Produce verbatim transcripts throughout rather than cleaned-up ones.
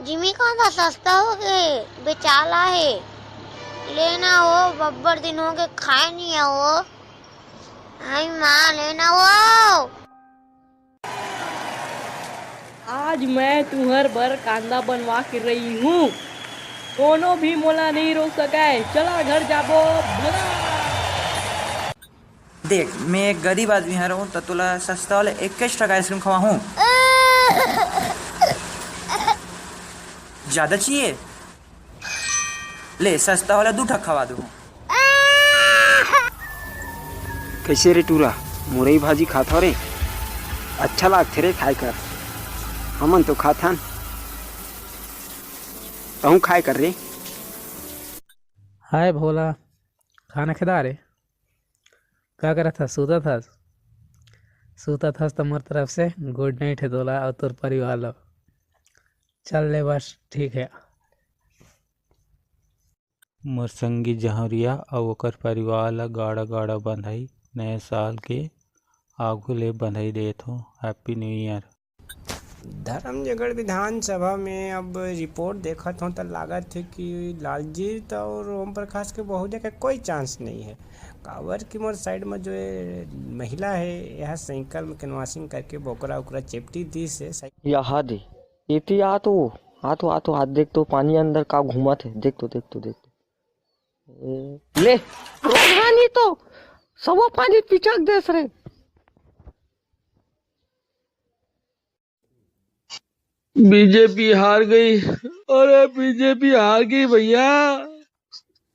जिमी कांदा सस्ता हो गे, बेचाला हे। लेना हो, बब्बर दिन हो गे, खाए नहीं है वो। हाय माँ, लेना हो। आज मैं तुहर बर कांदा बनवा के रही हूँ, कोनो भी मोला नहीं रोक सके। चला घर जाबो, भगा। देख, मैं एक गरीब आदमी हरहूँ, त तोला सस्ता वाला इक्कीस टका आइसक्रीम खवाहूँ। ज्यादा चाहिए? ले, सस्ता वाला दू ठक खवा दूँ। कैसे रे टूरा, मुरई भाजी खात हो रे? अच्छा लागथे रे खाए कर, हमन तो खाथन, तहूँ खाए कर रे। हाय भोला, खाना खेदा रे? का करत हस? सूतत हस? सूतत हस त मोर तरफ से गुड नाइट हे तोला अउ तोर परिवार ला। चल ले बस, ठीक हे। मोर संगी जहरिया अउ ओकर परिवार ला गाड़ा गाड़ा बधाई, नए साल के आगू ले बधाई देत हों। Happy New Year। धर्मजगढ़ विधानसभा में अब रिपोर्ट देखत हों त लागत हे कि लालजीत और ओम प्रकाश के बहुत जगह कोई चांस नहीं है। काबर कि मोर साइड में जो ये महिला है, यह साइकिल में कैनवासिंग करके बोकरा उकरा चेपटी दिस है। यहाँ दे, एती आ तो, आ तो, आ तो, आ देख तो पानी अंदर का घूमत है, देख तो, देख तो, देख तो। ए, ले, रोहानी तो सवा पानी पिचक देस रे। बीजेपी हार गई। अरे बीजेपी हार गई भैया।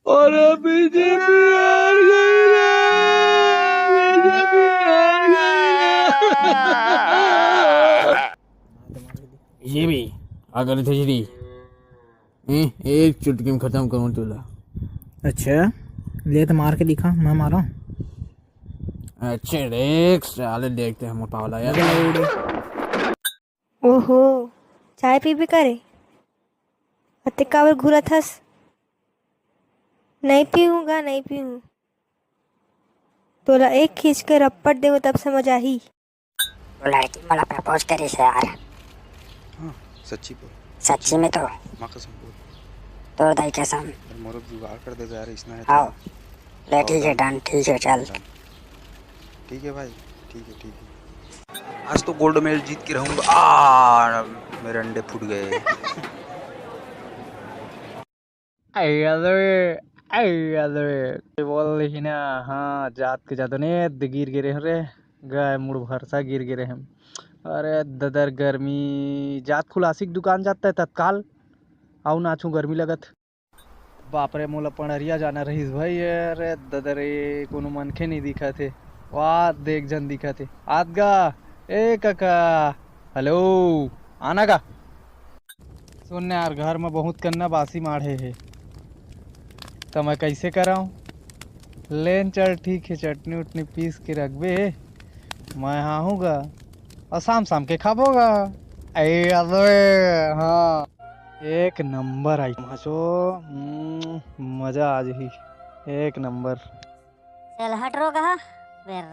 अरे बीजेपी हार गई रे। बीजेपी हार गई रे। ये भी अगर थे जी, ए, एक चुटकी में खत्म करूँ तोला। अच्छा, ले तो मार के दिखा, मैं मारा। अच्छे रे, साले देखते हैं मोटा वाला यार। ओहो, चाय पीबे का रे? अते काबर घुरत हस? नहीं पीहूँ गा, नहीं पीहूँ। तोला एक खींच के रप्पट देवो तब समझ आही। वो लड़की मोला प्रपोज करिस यार। हाँ, सच्ची बोल। सच्ची में तो। माँ कसम बोल। तोर दाई कसम। अरे मोरो जुगाड़ कर देबे यार, इसना है तो। आओ। ले ठीक है, डन, ठीक है, चल। डन। ठीक है भाई, ठीक है, ठीक है। आज तो गोल्ड मेडल जीत के रहूंगा। आ, मेरे अंडे फूट गए। अरे, अरे, बोल रही ना, हाँ, जात के जादू ने द-, गिर गिरे हन रे, गाय मुड़ भरसा गिर गिरे हम। अरे ददर गर्मी, जात खुलासी के दुकान जाता है तत्काल, आऊ नाचू गर्मी लगत। बाप रे, मोला पंडरिया जाना रहिस भाई। अरे ददर, ए कोनो मनखे नहीं दिखत हे, वाह देख जन दिखत हे। आत गा, ए काका, हेलो, आना गा। सुन यार, घर में बहुत कन्ना बासी माढ़े हे, त मैं कैसे कराऊं? लेन चल ठीक हे, चटनी उटनी पीस के रखबे, मैं आहूं गा, और शाम शाम के खाबो गा। ए अबे, हाँ, एक नंबर आई हचो, हम्म, मजा आ जही, एक नंबर। चल हट रो कहा, फिर